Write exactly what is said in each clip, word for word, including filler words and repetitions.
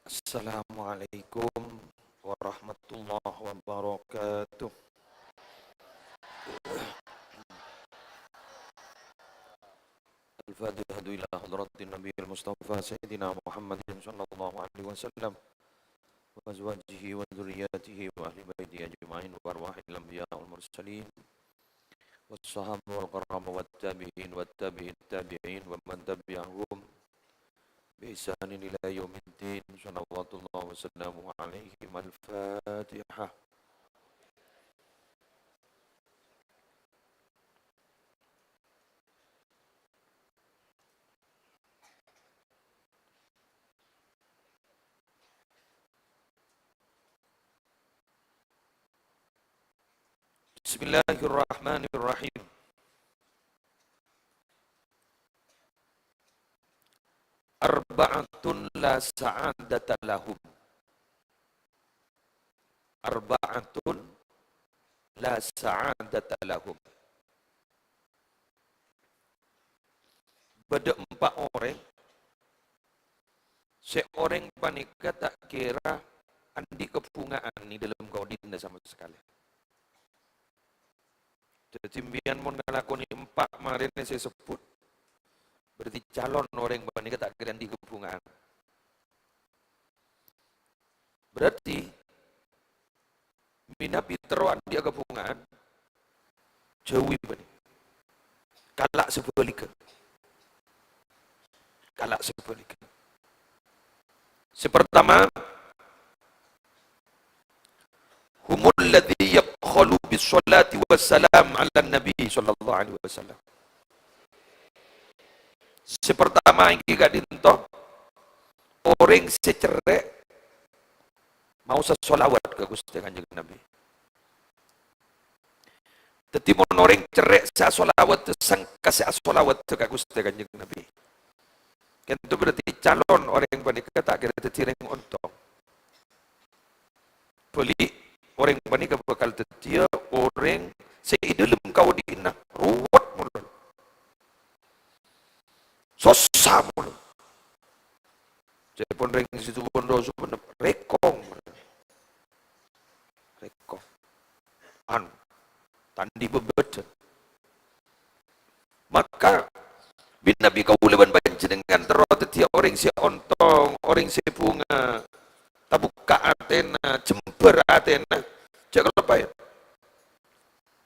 Assalamualaikum warahmatullahi wabarakatuh. Al-Fatihatu ila hadratin Nabiyil Mustafa Sayyidina Muhammadin sallallahu alaihi wasallam wa azwajihi wa dzurriyyatihi wa ahli baitihi ajma'in wa arwahil anbiya wal mursalin was sahaba wal karama wat tabi'in wat tabi'it tabi'in wa man tabi'ahum bi ihsanin ila yaumiddin. Shalawatullah wa salamuhu alaihim. Al-Fatihah. Bismillahirrahmanirrahim. Arba'atun la sa'adata lahum. Arba'atun la sa'adata lahum. Bâdâ empa' orèng sè orèng panèka ta' kèra andi' kabhunga'an è dâlem kaodi'na sama sakalè. Dhâddhi, sampèyan mon ngalakonè empa' marèna sè èsebbhut, berarti calon orèng panèka ta' kèra andi' kabhunga'an. Berarti, mènabi terro andi' kabhunga'an, jhâuwi bânnè. Kala' sabhâligghâ. Kala' sabhâligghâ. Sè partama, humul ladzi yabkhalu bis shalati was salam ala nabi sallallahu alaihi wasallam. Sè partama èngghi ka'dinto, orèng sè cerrè' maosa shalawat ka Ghustè Kanjeng Nabi. Dhâddhi, mon orèng cerrè' sè ashalawat, sengka sè ashalawat ka Ghustè Kanjeng Nabi, kento berarti calon orèng panèka ta' kèra dhâddhi rèng ontong. Bâli', orèng panèka bhâkal dhâddhiyâ orèng sè è dâlem kaodi'na ruwet molè. Sossa molè. Ca'èpon rèng sè duwân rowa sumenep, rèkong. Rèkong. Anu, ta' andi' bhâbhâdhân. Maka, bi-, nabi kaulâ bân panjhennengngan terro dhâddhiyâ orèng sè ontong, orèng sè bhunga, tabukka' atèna, jembhâr atèna, jhâ' kaloppaè.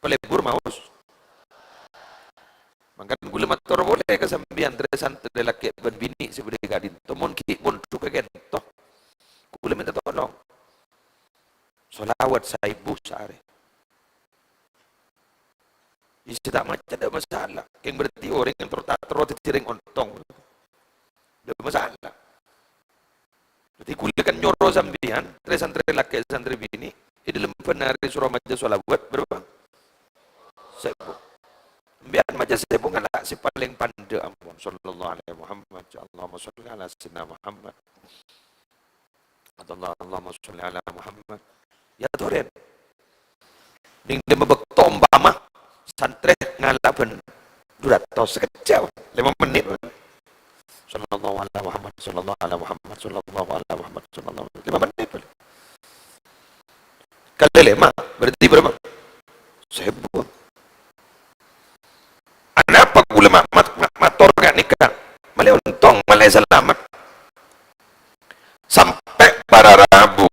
Palebur maos. Mangkana kaulâ mator polè ka sampèyan, trè-santrè lakè' bân binè' sè bâdâ è ka'dinto, mon ghi' mondhugghâ kento, kaulâ mènta tolong. Shalawat saèbu saarè. Iyâ, sè ta' maca ta' masalah. Kèng berarti orèng terro ta' terro dhâddhi rèng ontong. Ta' masalah. Dhâddhi kaulâ kan nyoro sampèyan, trè-santrè lakè', santrè binè', è dâlem bân arè soro maca shalawat bârâmpa? Saèbu. Sampèyan maca saèbu ngala' sè palèng pandâ' ampon. Sallallahu alaihi Muhammad, Allahumma shalli ala sayyidina Muhammad. Atau Allahumma shalli ala Muhammad. Yâ, torè. Nèng dimma bâkto ompama santrè ngala' bân du ratos sakejjhâ', lèma mennit. Sallallahu ala Muhammad, sallallahu ala Muhammad, sallallahu ala Muhammad, sallallahu, lèma mennit. Kalè lèma, berarti bârâmpa? Saèbu. Anapa kaulâ ma-, ma-, ma-, mator ka'nèka? Malè ontong, malè salamet. Sampè' para rabu,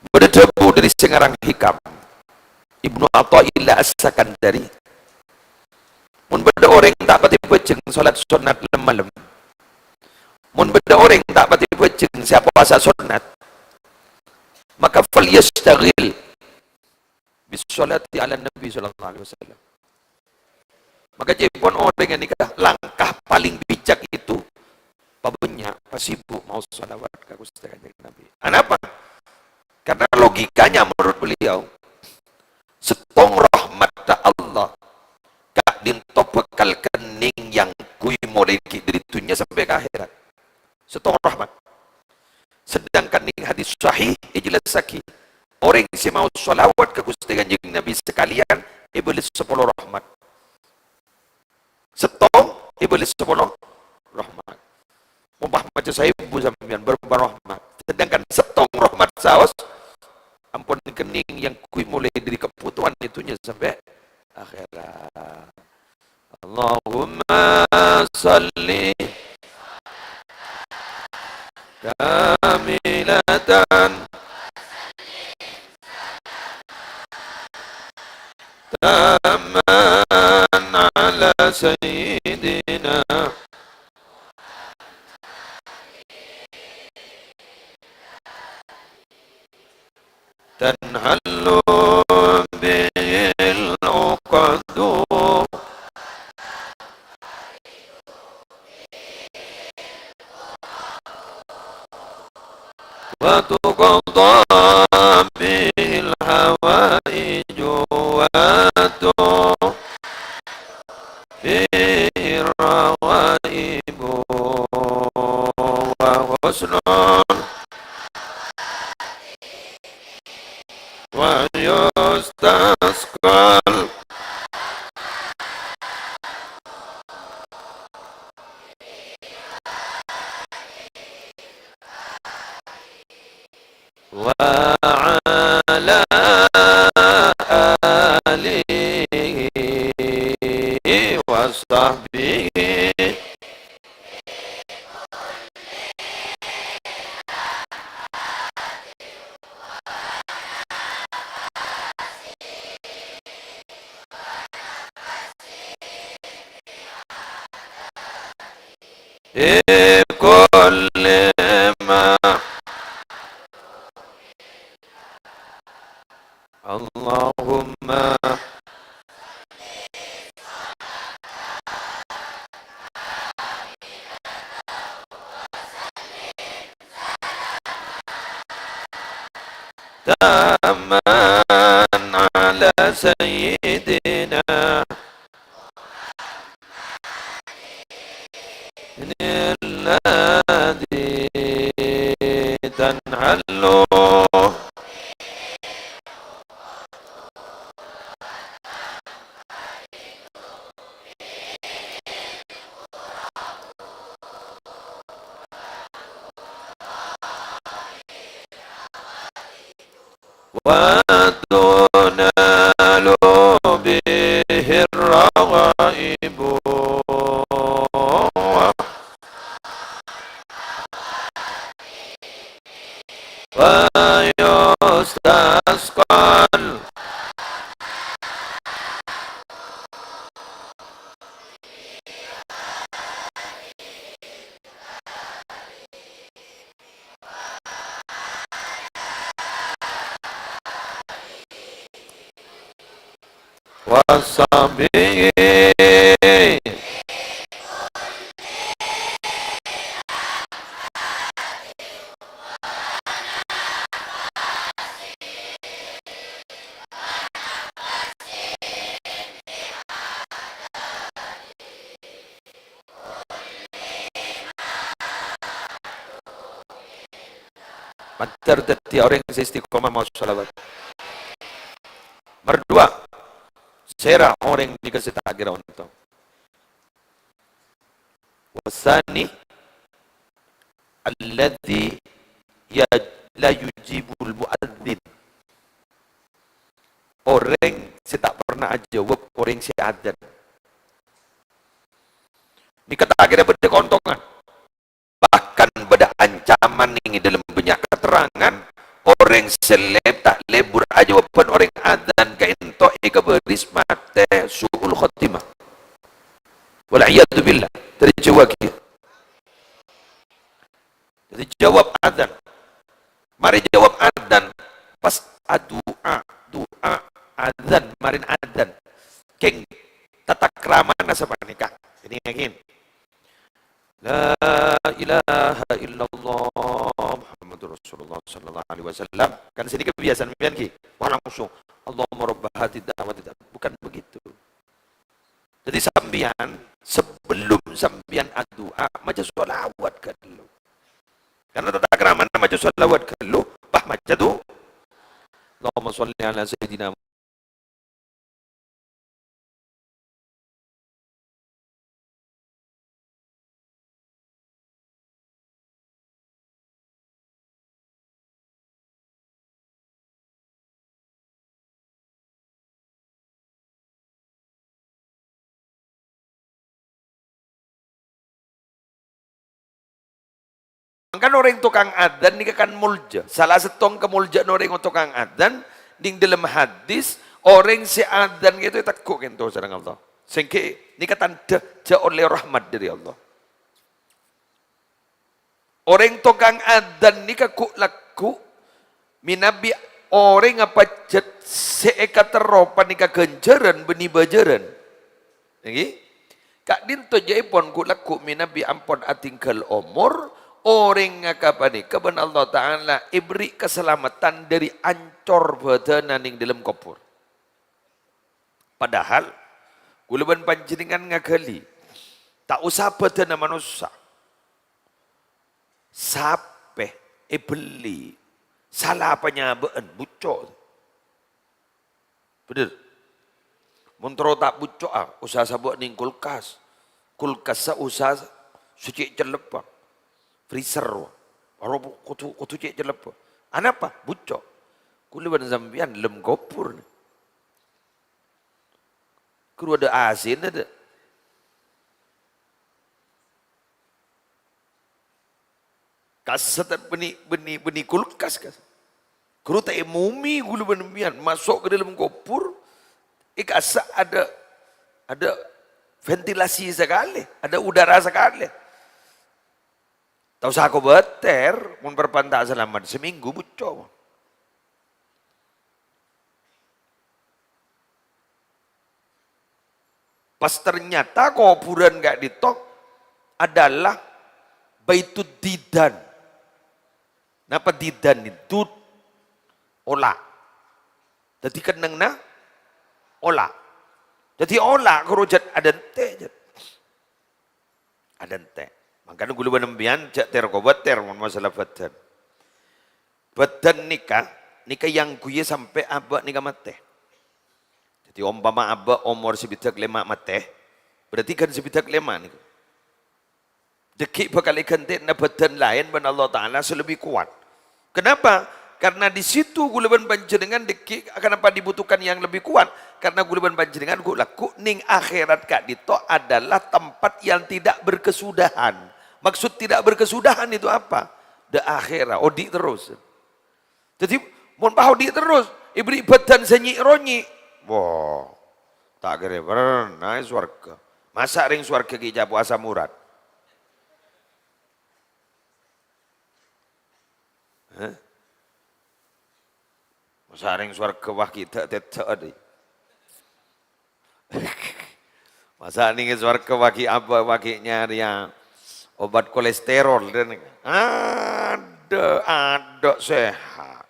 bâdâ dhâbu dâri sè ngarang Hikam, Ibnu Athaillah As-Sakandari, "Mon bâdâ orèng ta' patè bhâjheng salat sonnat lem-malem, mon bâdâ orèng ta' patè bhâjheng sè apowasa sonnat, maka falyashtaghil bis sholati ala Nabi sallallahu alaihi wasallam." Maka ca'èpon orèng ghânèka langkah paling bijak itu pabânnya', pasibuk maos shalawat ka Ghustè Kanjeng Nabi. Anapa? Karena logikanya menurut beliau, sèttong rahmatta Allah ka'dinto bhâkal kennèng èyangghuy molaè ghi' dâri dhunnya sampè' ka akhèrat. Sèttong rahmat. Sedangkan nèng hadis sahih èjellassaghi, orèng sè maos shalawat ka Ghustè Kanjeng Nabi sakalèyan èbâles sapolo rahmat. Sèttong èbâles sapolo rahmat. Mompama kanca saèbu sampèyan bârâmpa rahmat. Sedangkan sèttong rahmat saos ampon kennèng èyangghuy molaè dâri kabhutowan è dhunnya sampè' akhèrat. Allahumma shalli kamilatan tamman ala sayyidina tanhallu bihil uqadu wa tuqadha bihil hawaiju wa tu- fihi rawaibu wa husnul wa yustasqal wa ala alihi wa sahbihi fi kulli ma Allahumma tamman ala sayyidina alladhi tanhallu wa tunalu bihir raghaibu wa yustasqal wa sahbihi. Mandhâr dhâddhi orèng sè istiqomah maos shalawat. Nomer duwâ', sèra orèng nèka sè ta' kèra ontong. Watsani, alladzi ya-, la yujibul muadzin. Orèng sè ta' pernah ajâwâb orèng sè adzan. Nèka ta' kèra bâdâ kaontongan. Bahkan bâdâ ancaman nèng è dâlem bânnya' katerrangan, orèng sè lèp-, ta' lebur ajâwâbhân orèng adzan kaènto èkabâris matè su'ul khotimah. Wal iyadzu billah, terjawab. Jadi jawab adzan. Marè jawab adzan, pas adu'a, du'a, adzan, marèn adzan. Kèng, tata kramana sapanèka. Jadi yakin. La ilaha illallah Muhammadur Rasulullah sallallahu alaihi wasallam. Kan sini kebiasaan pian ki. Wah, langsung, "Allahumma rabba hadzid da'wati tam-," bukan begitu. Jadi sampeyan, sebelum sampeyan adu'a, maca shalawat ghâllu. Karena tata kramana maca shalawat ghâllu, pas maca du-, Allahumma shalli ala sayyidina Mangkana orèng tokang adzan nèka kan molja. Sala sèttong kamolja'an orèng tokang adzan, neng dâlem hadis, orèng sè adzan ghâto ètegghu' ghânto sareng Allah. Sèngghâ nèka tandhâ jhâ' ollè rahmat dâri Allah. Orèng tokang adzan nèka ghu'-lagghu' mènabi orèng apajhât sè èkaterro panèka ghânjhârân bânnè bhâjârân. Èngghi? Ka'dinto jhâ'èpon ghu'-lagghu' mènabi ampon atinggal omor, orèng ngaka panèka bân Allah Ta'ala èberri' kasalameddhân dâri ancor bhâdhânna neng dâlem kobhur. Padahal, kaulâ bân panjhennengngan ngaghâli, ta' osa bhâdhânna manossa. Sapè èbelli, sala panyabâ'ân, bucco'. Bhender. Mon terro ta' bucco'a, osa sabâ' neng kulkas. Kulkassa osa sè cè' cellebbhâ. Freezer, wa. Aro bu-, kodhu, kodhu cè' cellebbhâ. Anapa? Bucco'. Kaulâ bân sampèyan lem kobhur, nè. Ghuru adâ' A C-na, dâ'. Kassa' ta' bânnè, bânnè, bânnè kulkas, kas. Ghuru ta' èmomè kaulâ bân sampèyan maso' ka dâlem kobhur, è kassa' adâ', adâ' ventilasi sakalè, adâ' udara sakalè. Ta' osa kobâtèr, mon parèpa'na ta' salamet, samènggu bucco'. Pas ternyata kobhurân ka'dinto adalah Baitud Didan. Napa didan? Dud. Ola'. Dhâddhi kennengnganna ola'. Dhâddhi ola' ghuru jhât adântè', jhât. Adântè'. Mangkana kaulâ bân sampèyan jhâ' tèr-kobâtèr mon masalah bhâdhân. Bhâdhân nèka, nèka èyangghuyâ sampè' abâ' nèka matè. Dhâddhi, ompama abâ' omor sabidhâk lèma' matè, berarti ghân sabidhâk lèma' nèka. Dhâggi' bhâkal èghântè'ana bhâdhân laèn bân Allah Ta'ala sè lebbi kowat. Kenapa? Karena di situ kaulâ bân panjhennengngan dhâggi', kenapa dibutuhkan yang lebih kuat? Karena kaulâ bân panjhennengngan ghu'-lagghu' neng akhèrat ka'dinto adalah tempat yang tidak berkesudahan. Maksud tidak berkesudahan itu apa? Dâ' akhèrat, odi' terros. Dhâddhi, mon pas odi' terros, èberri' bhâdhân sè nyè'-ronyè'. Wah, ta' kèra pernah è sowarghâ. Masa' rèng sowarghâ ghi' capo' asam urat? Hah? Masa' rèng sowarghâ wah ghi' dâ'-tèdâ'ân, dhi? Masa' neng è sowarghâ wagi apa, wagi nyarèya obat kolesterol, dan adâ', adâ' sehat.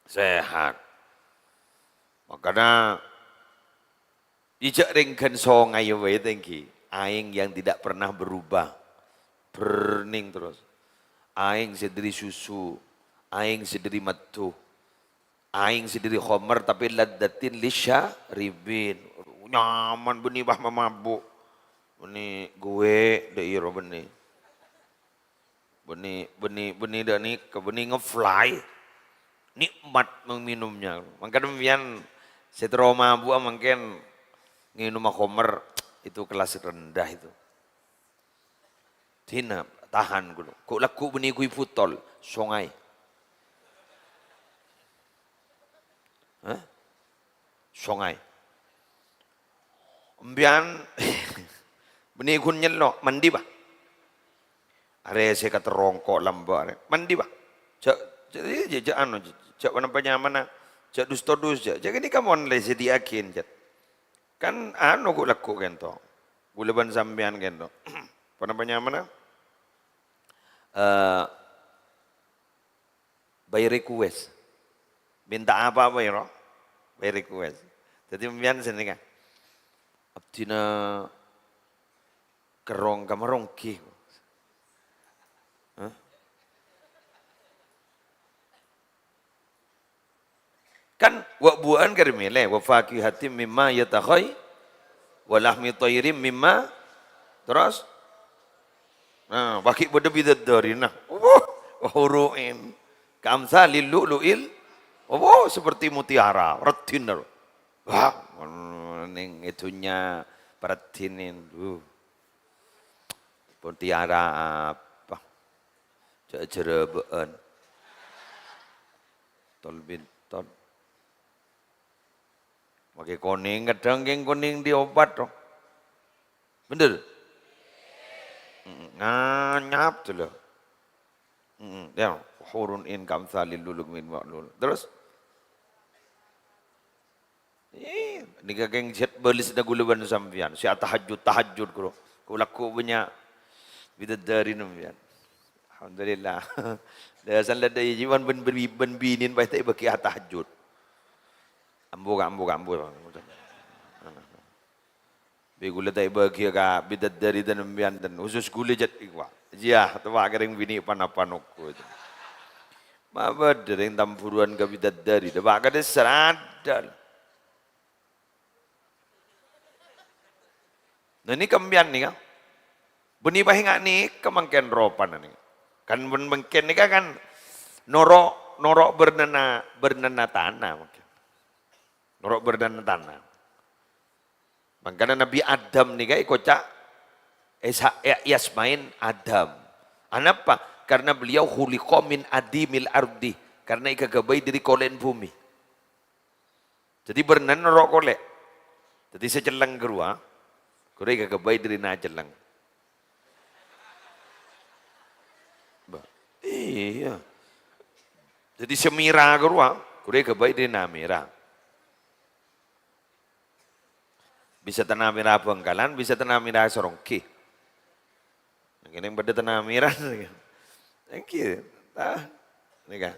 Sehat. Makana, jhâ' rèng ghân songay bhâi, tèngghi. Aèng yang tidak pernah berubah. Burning terros. Aèng sè dâri susu, aèng sè dâri meddhu. Aèng sè dâri khomer, tapè ladzatin lisyaribin. Nyaman bânnè, wah, mamabu'. Bânnè ghuwè', dâ' iyâ ro bânnè. Bânnè, bânnè, bânnè dâ' nèka, bânnè ngefly. Nikmat meminumnya. Mangkana sampèyan sè terro mabu'a mangkèn ngènoma khomer, itu kelas rendah itu. Dina, tahan ghâllu. Ghu'-lagghu' bânnè ghuy butol, songay. Hah? Songay. Sampèyan bânnè ghun nyello', mandi, bâh. Arè sè katerrongko' lambâ' arè. Mandi, bâh. Jhâ', jhâ', jhâ', jhâ' anu, jhâ' ponapa nyamana, jhâ' dus-todus, jhâ'. Jhâ' ghânèka mon la sè èdhi'âghin, jhâ'. Kan anu ghu'-lagghu' kènto. Ghulâ bân sampèyan kènto. Ponapa nyamana? Eh, by request. Minta apa bhâi ro? By request. Dhâddhi sampèyan sè nèka. Abdhina kerrong kamaronggi. Hah? Kan wa bu'an karè mèlè, "Wa fakihatim mimma yatakhay-, wa lahmi thairim mimma," terros? Nah, bâgi bâdâ bidaddarina. Wuh, wa hurun 'ain. Ka amsalil lu'lu'il. Wuh, seperti mutiara, raddhin. Wah, neng è dhunnya paraddhinin. Wuh. Mutiara apa? Jhâ' jhârâbâ'ân. Tol bintol. Makè konèng, kadhâng kèng konèng diobat, to. Bhender? Mm-mm. Nganyap, to, lho. Mm-mm. Ya, hurun in kamtsalil lulu' min ma'lul. Terus? Iyâ, nèka kèng jhât bâlessâ kaulâ bân sampèyan. Sè atahajjud, tahajjud, ghuru. Kaulâ ghu bânnya' bidadari sampèyan. Alhamdulillah. Dâ' san la dâ' iyâ, bân, bân, bân binèn pas ta' èbâghi atahajjud. Ambu, ambu, ambu. Bi' kaulâ ta' èbâghi ka bidadari dân sampèyan, dân khusus kaulâ jhât, Pak. Iyâ, ta' èbâghi rèng binè' pan-apan okoè. Ma' bâdâ rèng tambhuruwân ka bidadari, ta' èbâghi ka dâ' sè randhâl. Nah, nèka sampèyan nèka. Bânnè pas ènga' nèka mangkèn ropana nèka. Kan bân mangkèn nèka kan noro', noro' bârnana, bârnana tana mangkèn. Noro' bârnana tana. Mangkana Nabbhi Adam nèka èkoca', esa-, è-, èasmaè Adam. Anapa? Karena beliau khuliqa min adimil ardi. Karena èkaghâbây dâri kolè'en bhumè. Dâddhi bârnana noro' kolè'. Dâddhi sè cellèng ghâruwa, ghuru èkaghâbây dâri na cellèng. Bâ-, iyâ. Dâddhi sè mèra ghâruwa, ghuru èkaghâbây dâri na mèra. Bisa tana mèra Bhângkalan, bisa tana mèra Sarongghi. Kènè' bâdâ tana mèra. Èngghi, ta? Nèka.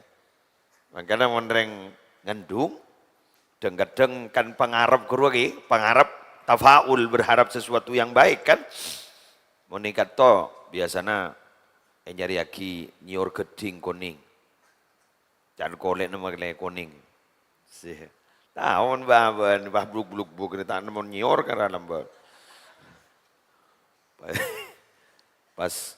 Mangkana mon rèng ngandung, dhâng-kadhâng kan pangarep ghâruwa ghi, pangarep tafaul, berharap sesuatu yang baik kan. Mon nèka to, biasana ènyarèyaghi nyèyor ghâddhing konèng. Can kolè'na malè konèng. Sè. Taon bâbân, pas bluk-bluk-bluk, ta' nemmo nyèyor ka dâlem bân. Pas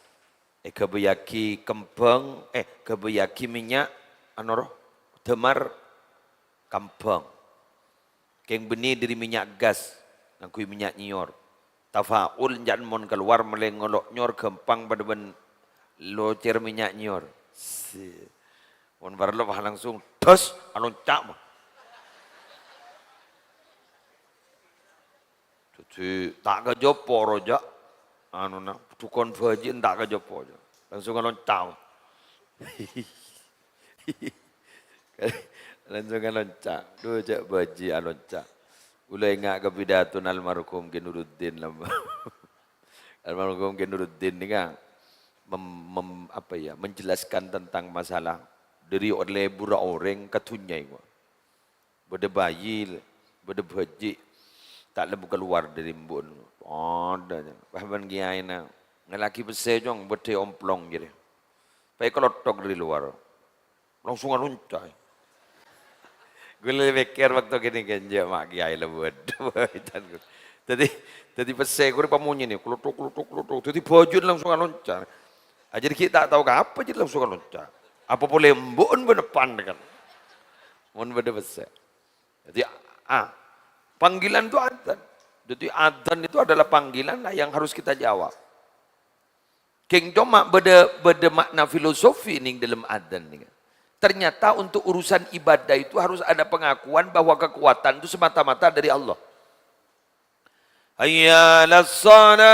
èghâbâyyaghi kembhâng, eh, ghâbâyyaghi mènnya', anu, ro, dâmar kembhâng. Kèng bânnè dâri mènnya' gas, ngangghuy mènnya' nyèyor. Tafaul, enjâ' mon kalowar malè ngolo' nyèyor ghâmpang padâ bân locèr mènnya' nyèyor. Si. Mon parlo, pas langsung, dos, alonca', mah. Dâddhi, ta' kajhâpo, ro, jâ'. Anuna, dhukon bhâji'en ta' kajhâpo, jâ'. Langsung alonca'. Langsung alonca'. Dhu, jâ' bhâji' alonca'. Kaulâ enga' ka pidatona almarhum Kè Nuruddin, lambâ'. Almarhum Kè Nuruddin nèka mem-, mem-, apa ya, menjelaskan tentang masalah dâri lebur orèng ka dhunnya iku. Bâdâ bayi, bâdâ bhâji', ta' lebbu kalowar dâri embu'na. Adâ, pas bân kiyaèna, "Ngèllaghi pèssè, Cong, bâdâ è omplong," jârèya. Pas èkalothok dâri lowar. Langsung alonca'. Ghulâ mèkkèr bâkto kènè', "Enjâ', ma' kiyaè la bâdâ." Dâddhi, dâddhi pèssè ghuru pamonyèna, klothok, klothok, klothok. Dâddhi bhâji'na langsung alonca'. Ajâriyâ ghi' ta' tao kapa jâriyâ langsung alonca'. Apa polè embu'na bân eppan kan. Mon bâdâ pèssè. Jadi, ah, panggilan itu adzan. Jadi, adzan itu adalah panggilan yang harus kita jawab. Kèng coma bâdâ, bâdâ makna filosofi nèng dâlem adzan nèka. Ternyata untuk urusan ibadah itu harus ada pengakuan bahwa kekuatan itu semata-mata dari Allah. "Hayya 'alas shalah."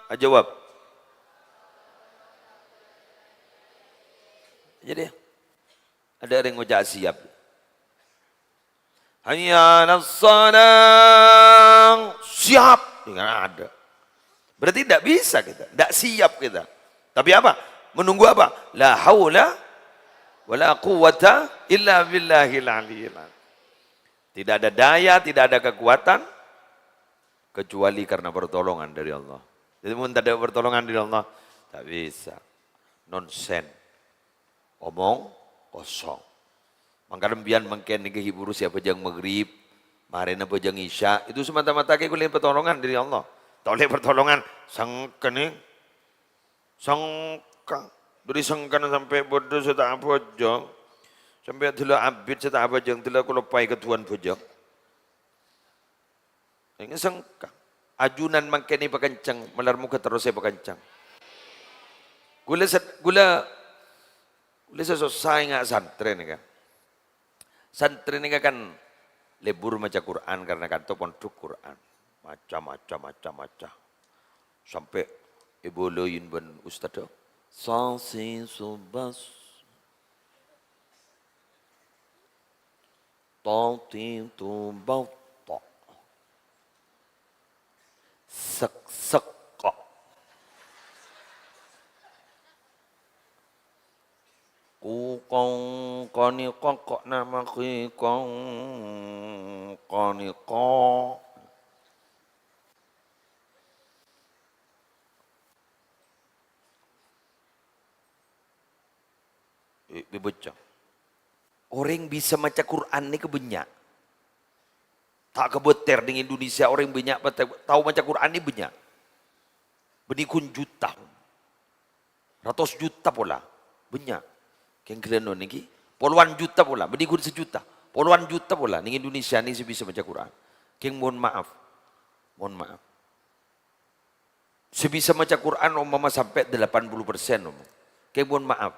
Ajâwâb. Jadi, adâ' orèng ngoca' siap. "Hayya 'alas shalah." Siap. Nggak ada. Berarti tidak bisa kita. Tidak siap kita. Tapi apa? Menunggu apa? "La haula wa la quwwata illa billahil aliyyil azim." Tidak ada daya, tidak ada kekuatan kecuali karena pertolongan dari Allah. Jadi, mun tadâ' pertolongan dari Allah, tak bisa. Nonsen. Omong kosong. Mangkana sampèyan mangkèn nèka ghi' buru sè abhâjâng maghrib, marèna abhâjâng isya, itu semata-mata kaulâ pertolongan dari Allah. Ta' ollè pertolongan, sengkana, sengka. Dâri sengkana sampè' bâdâ sè ta' abhâjâng, sampè' dâlâ abit sè ta' abhâjâng, dâlâ kaloppaè kadhuwân bhâjâng. Èngghi sengka. Ajunan mangkèn èpakenceng, malar moghâ terros èpakenceng. Ghulâ sè, ghulâ, ghulâ sè sossa enga' santrè nèka. Santrè nèka kan lebur maca Qur'an karena kanto pondhuk Qur'an. Maca, maca, maca, maca. Sampè' èbâlâi bân ustadda. Sa, si, su, ba, s. Ta, ti, tu, ba, ta. Sek, sek, kok. Ku, kong, koni, kok, kok, nama, ki, kong, koni, kok. È-, èbâca. Orèng bisa maca Qur'an nèka bânnya'. Ta' kabâter neng Indonesia orèng bânnya' pate-, tao maca Qur'an nè bânnya'. Bânnè ghun juta. Ratos juta pola. Bânnya'. Kèng ghellâ' nèka. Polowan juta pola. Bânnè ghun sajuta. Polowan juta pola neng Indonesia nè sè bisa maca Qur'an. Kèng mohon maaf. Mohon maaf. Sè bisa maca Qur'an ompama sampè' delapan puluh persen, ompama. Kèng, mon maaf.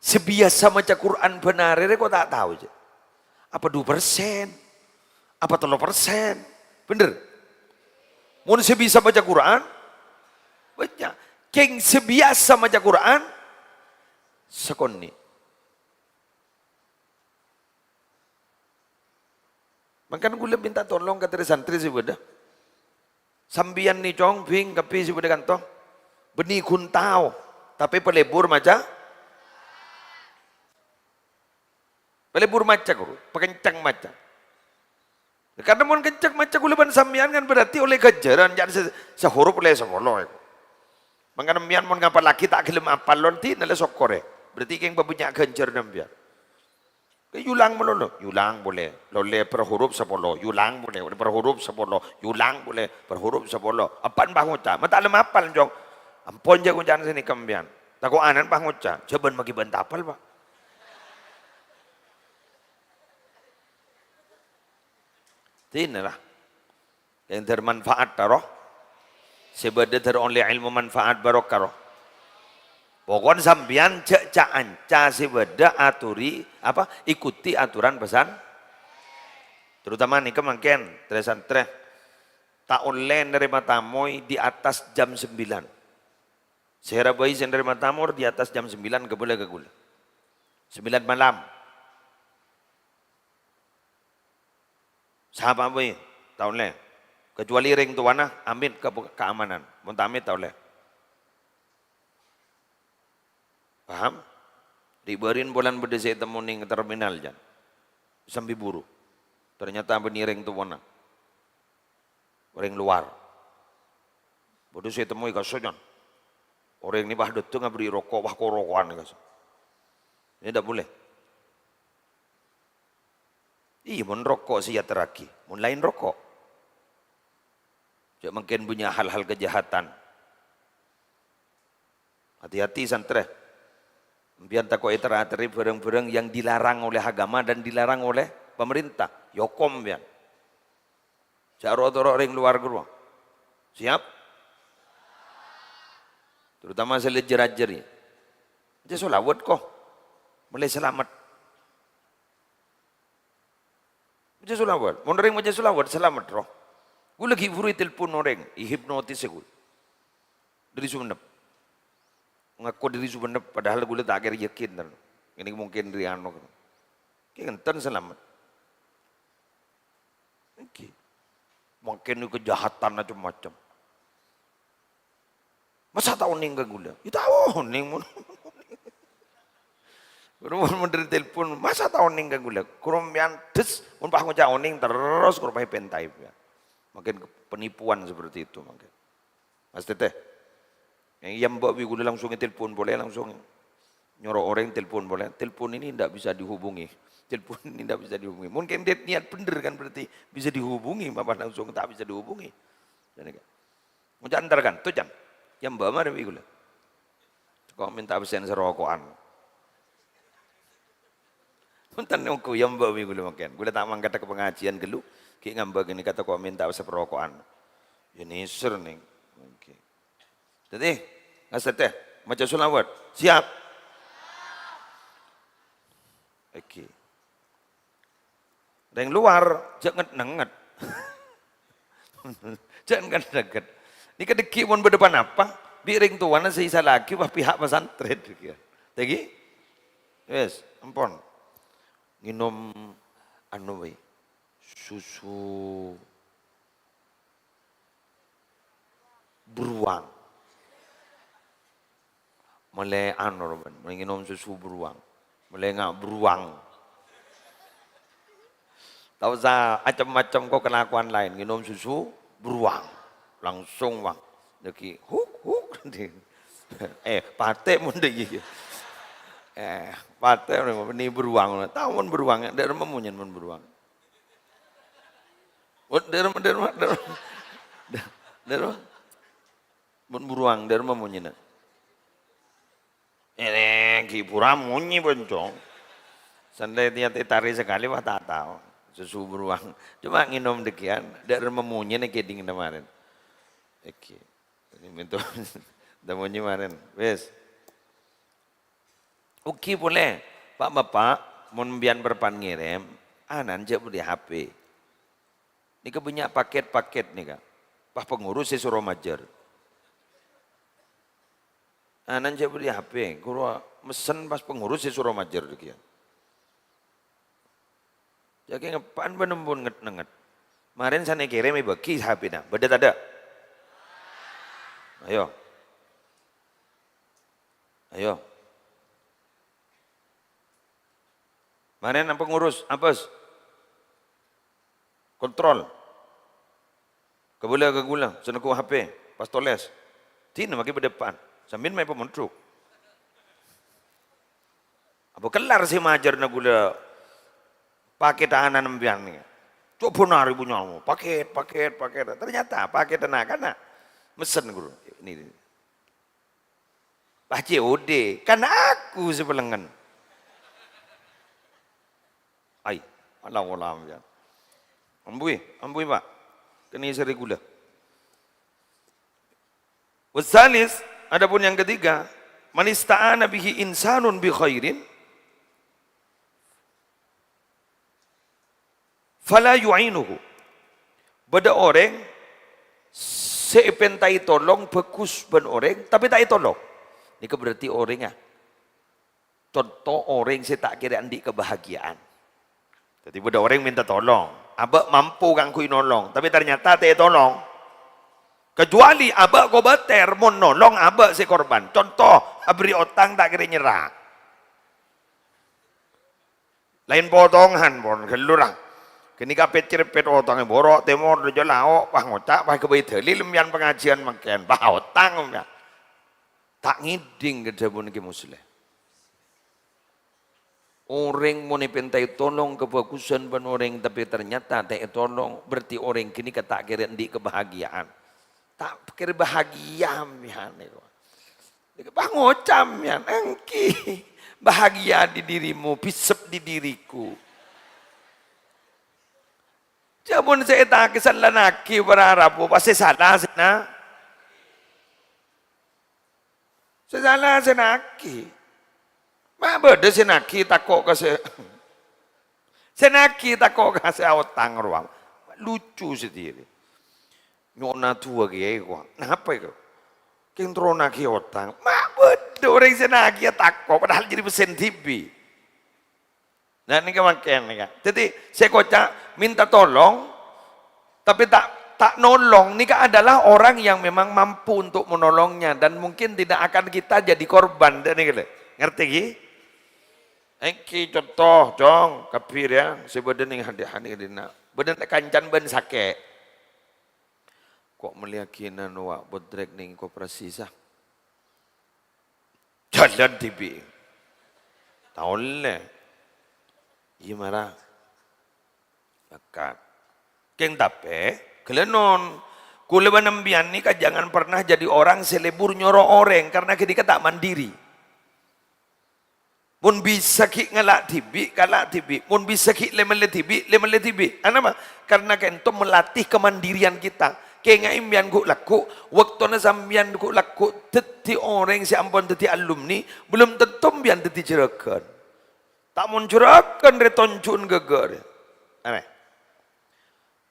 Sè biyasa maca Qur'an bân arè rè kok ta' tao, jâ'. Apa du persen? Apa tello persen? Bhender? Mon sè bisa maca Qur'an, bânnya'. Kèng sè biyasa maca Qur'an, sakonè'. Mangkana ghulâ mènta tolong ka rè-santrè sè bâdâ. Sampèyan nè, Cong, Bhing, kabbhi sè bâdâ kanto. Bânnè ghun tao, tapè palebur maca. Palebur maca, ghuru. Pakencang maca. Karna mon kencang maca ghulâ bân sampèyan kan berarti ollè ghânjhârân, jhâ' sè, sè huruf ollè sapolo. Mangkana sampèyan mon ngapallaghi ta' ghellem apal, lon dinala sokkorè. Berarti kèng pabânnya' ghânjhârânna sampèyan. Iyulang malolo, yulang polè. Ollè per huruf sapolo, yulang polè. Ollè per huruf sapolo, yulang polè. Per huruf sapolo. Eppa'en pas ngoca'. Ma' ta' lem apal, Cong. Ampon jhâ' ngoca'an sanèka sampèyan. Tako' ana'en pas ngoca'. Jhâ' bân maghi bân ta' apal, Pak. Dinala. Kèng dhâr manfaat, ta' rowa? Sè bâdâ dhâr ollè èlmo manfaat barokah, rowa? Pokon sampèyan jhâ' ca-anca sè bâdâ atorè, apa, ikuti aturan pesan. Terutama nèka mangkèn, trè-santrè. Ta' ollè narèma tamoy di atas jam sembilan. Sèra bhâi sè narèma tamoy di atas jam sembilan kabâlâ ka ghulâ. Sembilan malam. Sapa bhâi, ta' ollè. Kecuali rèng towana amit ka-, keamanan. Mon ta' amit, ta' ollè. Paham? Ri'-bâri'en polana bâdâ sè ètemmo neng terminal, jân. Sambi buru. Ternyata bânnè rèng towana. Orèng lowar. Bâdâ sè ètemmo è kaso, jân. Orèng nè pas dâteng aberri' roko', pas ko-roko'an è kaso. Ini ndak boleh. Iyâ, mon roko' sè èyaterraghi, mon laèn roko'. Jhâ' mangkèn bânnya' hal-hal kejahatan. Hati-hati, santrè. Sampèyan tako' èter-aterrè bârâng-bârâng yang dilarang oleh agama dan dilarang oleh pemerintah. Èokom sampèyan. Jhâ' ro'-toro' rèng lowar ghârowa. Siap? Terutama sè lèjjâr-ajjâr, yâ. Maca sholawat, ko. Mèlè salamet. Maca sholawat. Mon orèng maca sholawat, salamet, rowa. Ghulâ ghi' buru ètelpon orèng, èhipnotis ghulâ. Dâri Sumenep. Ngako dâri Sumenep, padahal ghulâ ta' kèra yakin, tan. Ini mungkin dâri anu. Kèng enten salamet. Èngghi. Mangkèn kejahatan macem-macem. Masa ta' onèng ka ghulâ? Yâ ta' onèng, mon. Ghuru mon mondher telpon, masa ta' onèng ka ghulâ? Ghuru sampèyan des, mon pas ngoca' onèng terros, ghuru pas èpèntaè. Mangkèn penipuan seperti itu, mangkèn. Mas Teteh. Yang mbok wi ghulâ langsung telpon polè, langsung nyuruh orang telpon polè. Telepon ini ndak bisa dihubungi. Telepon ini ndak bisa dihubungi. Mungkin dia niat bener kan, berarti bisa dihubungi, malah langsung tak bisa dihubungi. Jadi, ngoca' entar kan, tuh, Cang. Yang mbok mari wi ghulâ. Kok minta absen serokokan. Punten, ongghu ya mbok wi ghulâ mangkèn. Ghulâ ta' mangkat ka pengajian ghâllu, ghi' ngambek ini kata kok minta saparokokan. Ya nèser nèng. Oke. Dâddhi, Mas Teteh, Maca sholawat. Siap? Èngghi. Rèng lowar, jhâ' nget-nenget. Jhâ' nget-nenget. Nèka dhâggi' mon bâdâ ponapa, bi' rèng towana sè èsala'aghi, wah, pihak pesantren. Èngghi? Wis, ampon. Ngènom anu bhâi, susu beruang. Mèlè anu, mèlè ngènom susu beruang. Mèlè nga' beruang. Ta' osa macem-macem ko' kelakuan laèn, ngènom susu beruang. Langsung, Bang. Dhâggi', huk, huk. Eh, patè mon dhâ' iyâ. Eh, patè mon beruang. Tao mon beruang, dhâ' remma monyèn mon beruang. Dhâ' remma, dhâ' remma, dhâ' remma. Dhâ' remma. Mon beruang, dhâ' remma monyèna. Èngghi pura monyè, Poncong. Sandai tiya-tiya tari sakalè, wah, ta' tao. Susu beruang. Coma ngènom dhâggi'ân, dhâ' remma monyèna kèdhing marèn. Èngghi. Ini minto, ta' monyè marèn. Wis. Èngghi polè, Pa', Bapa', mon bi'ân parappa'na ngèrèm, ana'na jhâ' bâdhi H P. Nèka bânnya' paket-paket nèka. Pas pengurus sè soro majâr. Ana'na jhâ' bâdhi H P, kuro messen pas pengurus sè soro majâr dhâggi'ân. Jhâ' kèng eppa'na bân empon nget-nenget. Marèn sanè kèrèm èbâghi H P-na. Bâdâ tadâ'? Ayo. Ayo. Marèn pengurus, apes. Kontrol. Kabâlâ ka ghulâ, sè neggu' H P, pas tolès. Dina maghi bâdâ eppa'na. Sampèyan maèpon mondhuk. Apa kellar sè majârna ghulâ pakèt ana'na sampèyan nèka? Coba narè punya, paket, paket, paket. Ternyata paket anak-anak. Messen, Guru. Ini, ini. Pas C O D, kan aku sè pelengngen. Ai, Allah Allah, ya. Ambuy, ambuy, Pak. Kènè' sèrè ghulâ. Wasalis, adapun yang ketiga, "Man ista'ana bihi insanun bi khairin, fala yu'inuhu." Bâdâ orèng sè èpèntaè tolong bhâghus bân orèng, tapè ta' ètolong. Nèka berarti orèngnga, conto orèng sè ta' kèra andi' kabahagiya'an. Dhâddhi bâdâ orèng mènta tolong, abâ' mampu kaangghuy nolong, tapè ternyata ta' ètolong. Kecuali abâ' kobâtèr, mon nolong abâ' sè korban. Conto, aberri' otang ta' kèra nyerra. Laèn potongan, pon ghâllu ra. Ghânèka pèt-cerpèt otangnga bârâ' tèmor, dâjâ lao', pas ngoca', pas ghâbây dâlil sampèyan pangajiân mangkèn, pas otang sampèyan. Ta' ngèdhing ka dhâbuna Kè Muslèh. Orèng mon èpèntaè tolong kabhâghusân bân orèng, tapè ternyata ta' ètolong, berarti orèng ghânèka ta' kèra andi' kabahagiya'an. Ta' kèra bahagia, mèyane. Pas ngoca' sampèyan, èngghi, bahagia di dirimu, bisep di diriku. Jhâ' mon sè ètangkèsa lanaghiyâ para rabu, pas sè sala sè na-, sè sala sè naghiyâ. Ma' bâdâ sè naghiyâ tako' ka sè, sè naghiyâ tako' ka sè aotang rowa. Lucu sè dhiri. Nyo'ona du'a kèyaè, kowa. Napa èko? Kèng terro naghiyâ otang. Ma' bâdâ orèng sè naghiyâ tako', padahal jârèya pèssèna dhibi'. Nah, nèka mangkèn nèka. Dhâddhi, sè èkoca' mènta tolong, tapè ta', ta' nolong, nèka adalah orang yang memang mampu untuk menolongnya dan mungkin tidak akan kita jadi korban. Nèka lho. Ngartè, ghi? Èngghi conto, Cong, kabbhi rèya, sè bâdâ nèng hadè-, hadè-, dinna'. Bâdâ kancana bân sakè'. Ko' mellèyaghi nano wa' bodrek nèng koperasi, sa. Jhâlân dhibi'. Ta' ollè. Iyâ, mara. Zakat. Kèng tapè, ghâlânon. Kaulâ bân sampèyan nèka jangan pernah jadi orang sè lebur nyoro orèng, karena ghânèka ta' mandiri. Mon bisa ghi' ngala' dhibi', kala' dhibi'. Mon bisa ghi' lè-mellè dhibi', lè-mellè dhibi'. Anapa? Karena ka'ento melatih kemandirian kita. Kènga'è sampèyan ghu'-lagghu', bâktona sampèyan ghu'-lagghu' dhâddhi orèng sè ampon dhâddhi alumni, belum tentu sampèyan dhâddhi jhurâghân. Ta' mon jhurâghân rè tonju'na ghâghâ rè. Arè.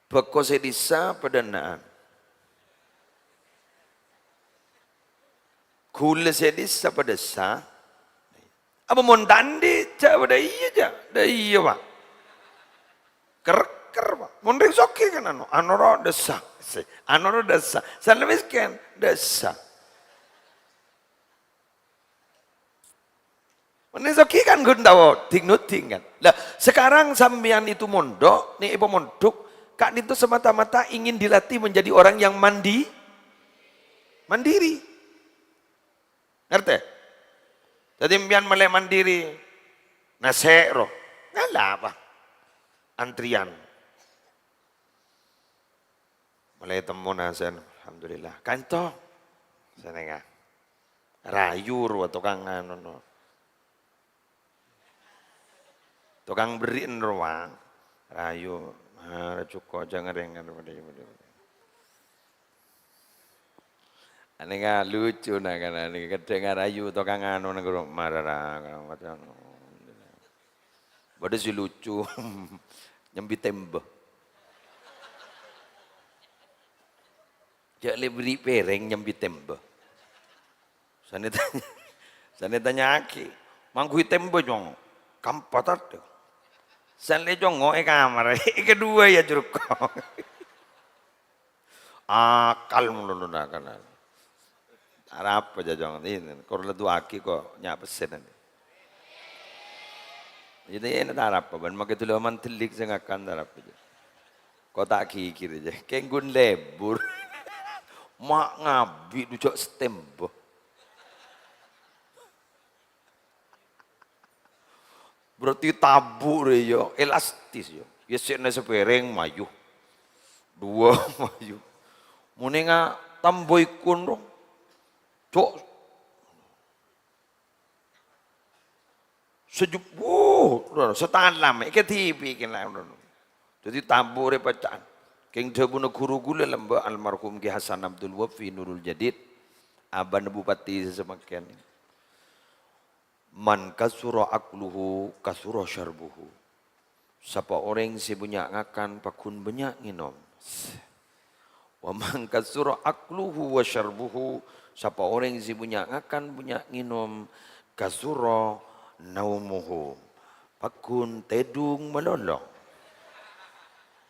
Bhâko sè dhisa padâ enna'an. Ghulâ sè dhisa padâ essa. Apa mon ta' andi', jhâ' padâ iyâ, jhâ'? Dâ' iyâ, Pa'. Kèr-kèr, Pa'. Mon rèng soghi kan ano, ano ro dhisa. Sè, ano ro dhisa. Sè mèskèn, dhisa. Mon rèng soghi kan ghun tao ding-noding kan. Lah, sekarang sampèyan itu mondok, nè' èpamondhuk, ka'dinto semata-mata ingin dilatih menjadi orang yang mandi-, mandiri. Ngartè? Dhâddhi sampèyan mèlè mandiri. Nasè' ro. Ngala apa? Antrian. Mèlè temmo nasè'na. Alhamdulillah. Kanto. Sènènga. Rayu rowa tokang anu no. Tokang berri'en rowa. Rayu. Ah, jhuko' jhâ' ngarèngan. Anèka lucu na kan, anèka kadhâng ngarayu tokang anu neng guru marara. Padahal sè lucu, nyambi tèmbâ. Jhâ' lè berri' pèrèng nyambi tèmbâ. Sanè tanya, sanè tanya'aghi, "Mangghuy tèmbâ, Cong?" "Kampat adâ." Sanè, Cong, è kamar, è kadhuwâ ya, jhuko'. Akal mulu na kana. Arapa jhâ', Cong? Ini, kor la duwâ'aghi ko' nya' pèssèna. Jadi, ini ta' arapa, bân makkè dulu aman telik sè ngakan ta' arapa, jhâ'. Ko' ta' ghighir, jhâ'. Kèng ghun lebur. Ma' ngabi' du jhâ' sè tèmbâ. Berarti tabu' rè ya, elastis ya. Ya sèna sapèrèng mayu. Duwâ mayu. Monènga tambâ ikkun ro. Cok. Sejuk, wuh, satalam, èkè dhibi' kèna. Dhâddhi tabu' rè pèca'an. Kèng dhâbuna ghuru ghulâ lambâ' almarhum Ki Hasan Abdul Wafi Nurul Jadid. Abana bupati sè samangkèn. "Man kasura akluhu, kasura syarbuhu." Sapa orèng sè bânnya' ngakan, pagghun bânnya' ngènom. "Wa man kasura akluhu wa syarbuhu," sapa orèng sè bânnya' ngakan, bânnya' ngènom, "kasura naumuhu," pagghun tèdung malolo.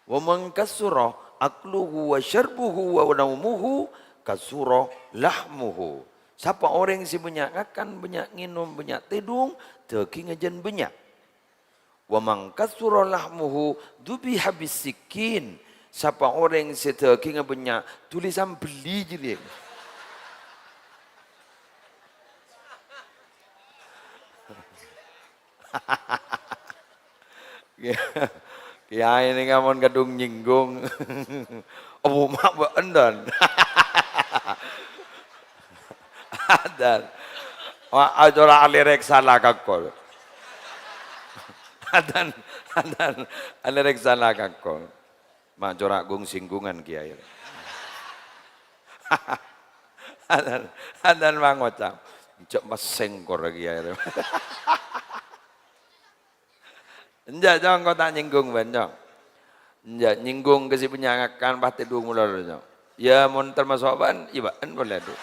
"Wa man kasura akluhu wa syarbuhu wa naumuhu, kasura lahmuhu," sapa orèng sè bânnya' ngakan, bânnya' ngènom, bânnya' tèdung, dhâghingnga jhân bânnya'. "Wa man kasura lahmuhu dzubiha bis-sikkin." Sapa orèng sè dhâghingnga bânnya', dhuli sambelli jârèya. Kèyaè nèka mon kadhung nyinggung. Apa ma' bâ'en, Don? Adan. Wa, acara alèrèk sala kakol. Adan, adan, alèrèk sala kakol. Ma' cora' gung-singgungan, Kèyaè. Adan, adan mangocap. Cok masèng kor, Kèyaè. Enjâ', Cong, ko' ta' nyinggung bâ'en, Cong. Enjâ', nyinggung ka sè bânnya' ngakan, pas tèdung malolo, Cong. Ya, mon tamaso' bâ'en, ya bâ'en polè, Du.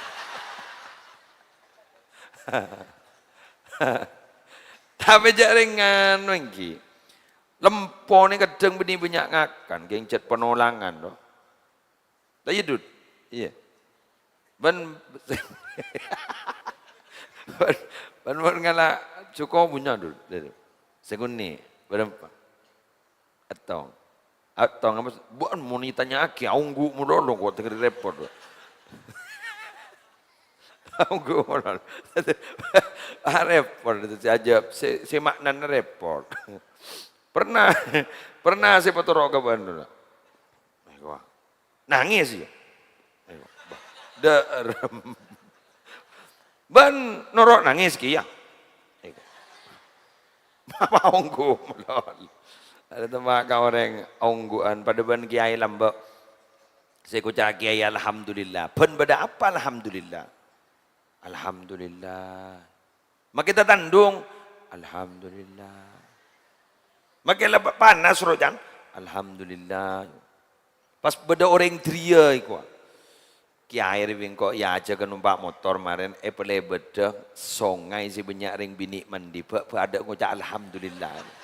Tapè jhâ' rèng nganu ènggi. Lempona kadhâng bânnè bânnya' ngakan, kèng jhât panolangan, to. Lah, iyâ, Dud? Iyâ. Bân, bân, bân mon ngala' jhuko' bânnya', Dud. Sè ngonè', bârâmpa? Èttong. Èttong, apa, bâ'en mon ètanya'aghi, aongghu' malolo, ko' tèngghâri rèpot. Aongghu' malolo. Ah, rèpot, sè ajâb, sè, sè ma'nana rèpot. Pernah, pernah sè patoro' ka bâ'en, Dud. Nangès, iyâ. Ayo, bah. Dâ'rem. Bân noro' nangès kèya. Ayo. Mama ongghu malolo. Arè temma' ka orèng ongghu'ân padâ bân kèyaè lambâ'. Sè èkoca' kèyaè, "Alhamdulillah." Bân bâdâ apa alhamdulillah? "Alhamdulillah." Makkè tatandhung, "Alhamdulillah." Makkè la panas rocan, "Alhamdulillah." Pas bâdâ orèng jârèya èkoca', "Kèyaè rè bengko èajâgâ nompa' motor marèn, èpalèbâdhâ songay sè bânnya' rèng binè' mandi, bâ'-bâdâ ngoca' alhamdulillah."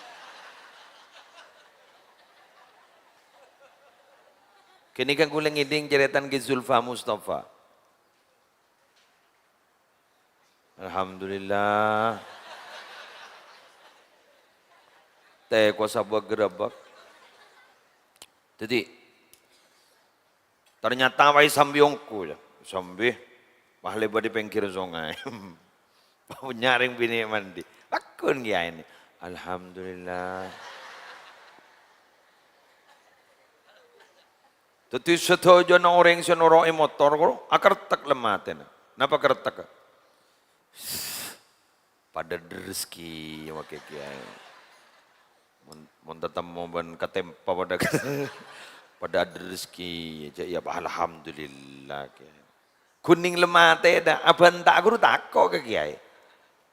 Ghânèka kaulâ ngèdhing carètana Kè Zulfa Mustafa. Alhamdulillah. Tèko sabâ gerabak. Dhâddhi, ternyata wae sambi ongghu, ya. Sambi, wah, lèbât è pèngghir songay. Bânnya' rèng binè' mandi. Lagghu' kèyaè nè. Alhamdulillah. Dhâddhi sadhâjâna orèng sè noro'è motor ko akertek lem atèna. Napa kertek? Padâ adherres kèya makkè kèyaè. Mon, mon tatemmo bân katèmpa padâ, padâ adherres kèya. Jâ' iyâ, alhamdulillah kèyaè. Ghun nèng lem atèna, abhânta ghuru tako' ka kèyaè.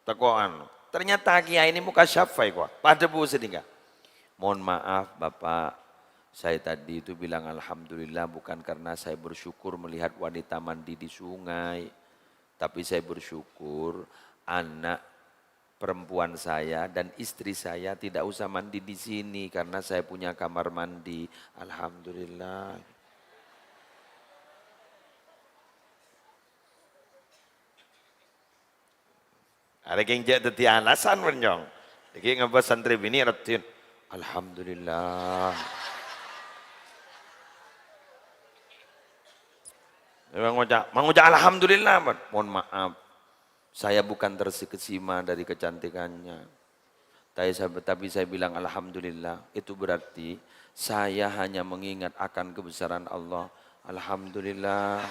Tako' anu. Ternyata kèyaè nè moka syafa'i kowa. Padâ bu sanèka. "Mohon maaf, Bapak. Saya tadi itu bilang alhamdulillah bukan karena saya bersyukur melihat wanita mandi di sungai. Tapi saya bersyukur anak perempuan saya dan istri saya tidak usah mandi di sini karena saya punya kamar mandi." Alhamdulillah. Arèya kèng jhâ' dhâddhi alasan, mon nyong. Nèkè ngabâs santrè binè' raddhin. Alhamdulillah. Mangoca', mangoca' alhamdulillah, mon. Mohon maaf. Saya bukan terkesima dari kecantikannya. Tapi saya, tapi saya bilang, "Alhamdulillah." Itu berarti saya hanya mengingat akan kebesaran Allah. Alhamdulillah.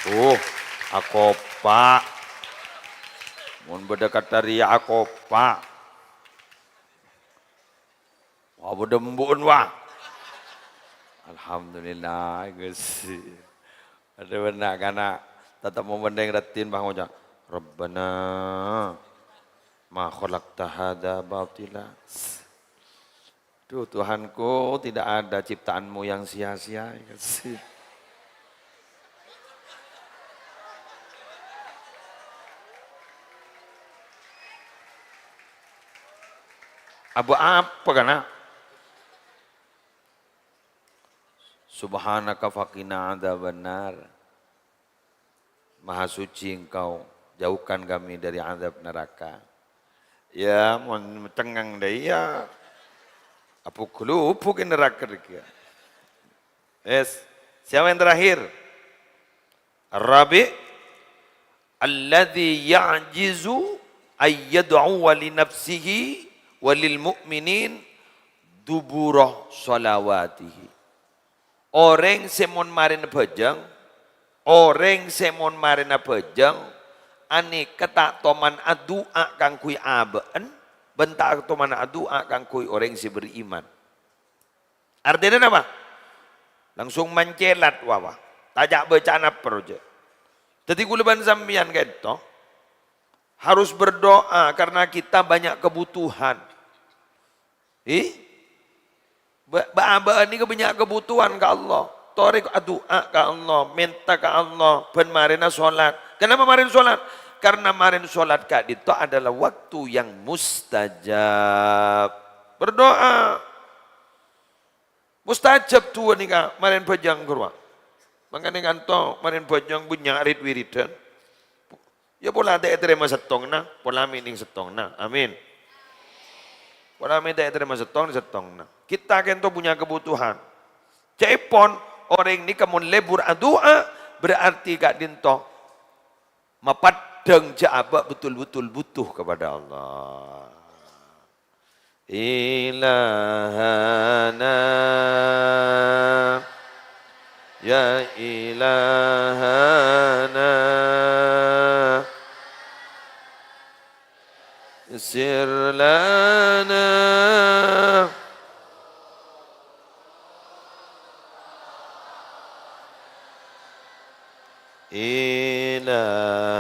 Uh, akopa'. Mon bâdâ kata rèya akopa'. Wah, bâdâ embu'en, wah. Alhamdulillah, Gusti. Adâ bân na'-kana', tatemmo bân rèng raddhin, wah, ngoca', "Rabbana ma khalaqta hadza batila." Duh, Tuhanku, tidak ada ciptaan-Mu yang sia-sia, Gusti. Abâ' apa, kana'? Subhanaka faqina adzabannar. Maha suci Engkau, jauhkan kami dari azab neraka. Ya, mon cengang dâ' iyâ. Abu-ghulubuk è neraka rèya. Yes. Siapa yang terakhir? Ar-rabi', alladzi ya'jizu ay yad'uwa li nafsihi wa lil mu'minin dubura shalawatihi. Orèng sè mon marèna bhâjâng, orèng sè mon marèna bhâjâng, anèka ta' toman adu'a kaangghuy abâ'na, bân ta' toman adu'a kaangghuy orèng sè beriman. Artèna napa? Langsung mancèlat, wa, wa. Ta' ca'-bâca'an apa rojâ. Dhâddhi, kaulâ bân sampèyan ka'dinto harus berdoa karena kita banyak kebutuhan. Ih? Bâ-, bâ-, bâ'na nèka bânnya' kebutuhan ka Allah. Torè adu'a ka Allah, mènta ka Allah, bân marèna sholat. Kenapa marèna sholat? Karena marèna sholat ka'dinto adalah waktu yang mustajab. Berdoa. Mustajab du'a nèka marèna bhâjâng ghâruwa. Mangkana kanto marèna bhâjâng bânnya' rit-wiridan. Ya pola ta' ètarèma sèttongnga, pola mè' nèng sèttongnga. Amin. Pola mè' ta' ètarèma sèttong, sèttongnga. Kita ka'dinto punya kebutuhan. Ca'èpon, orèng nèka mon lebur adu'a, berarti ka'dinto mapaddhâng jhâ' abâ' betul-betul butuh kepada Allah. Ilahana, ya ilahana, sir lana. إلهنا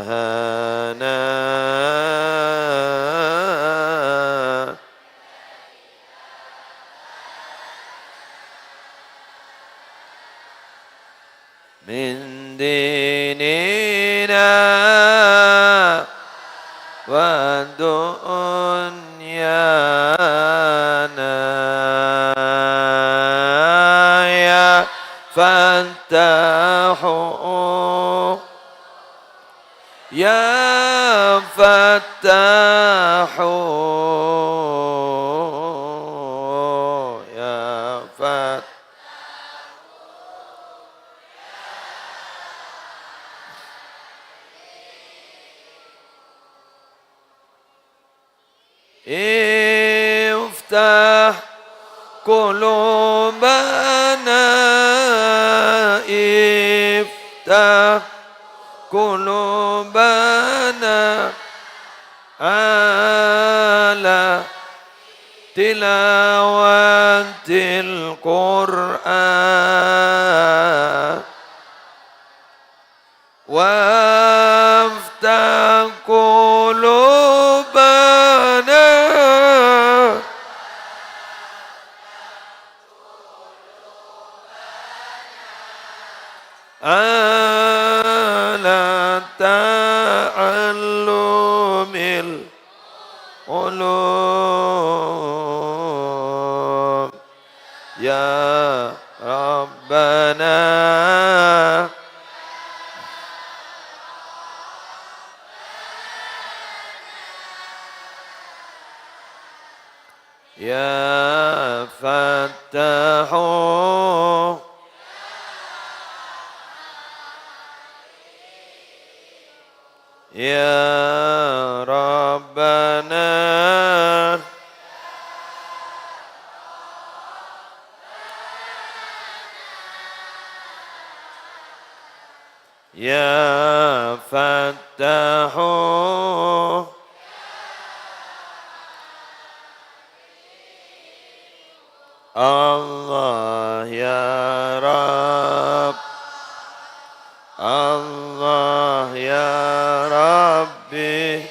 من ديننا ودنيانا يا فتاح، يا فتاح، يا فتاح. افتح قلوبنا، افتح قلوبنا على تلاوة القرآن. وافتح قلوبنا على تعلم العلوم. يا ربنا، يا فتاح، يا ربنا. يا فتاح. الله يا رب، الله يا ربي.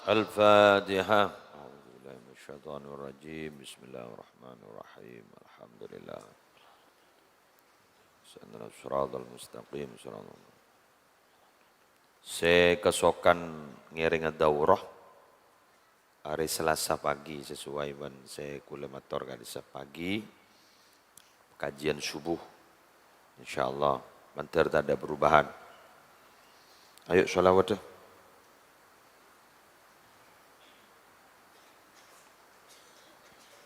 الفاتحة. أعوذ بالله من الشيطان الرجيم. بسم الله الرحمن الرحيم. الحمد لله. Ihdinas siratal mustaqim, siratal. Sè kasokan ngèrèngè daurah arè Selasa pagi, sesuai bân sè kulâ mator ka'dissa' pagi, kajian subuh. Insyaallah, mandhâr tadâ' perubahan. Ayo, shalawat, eh.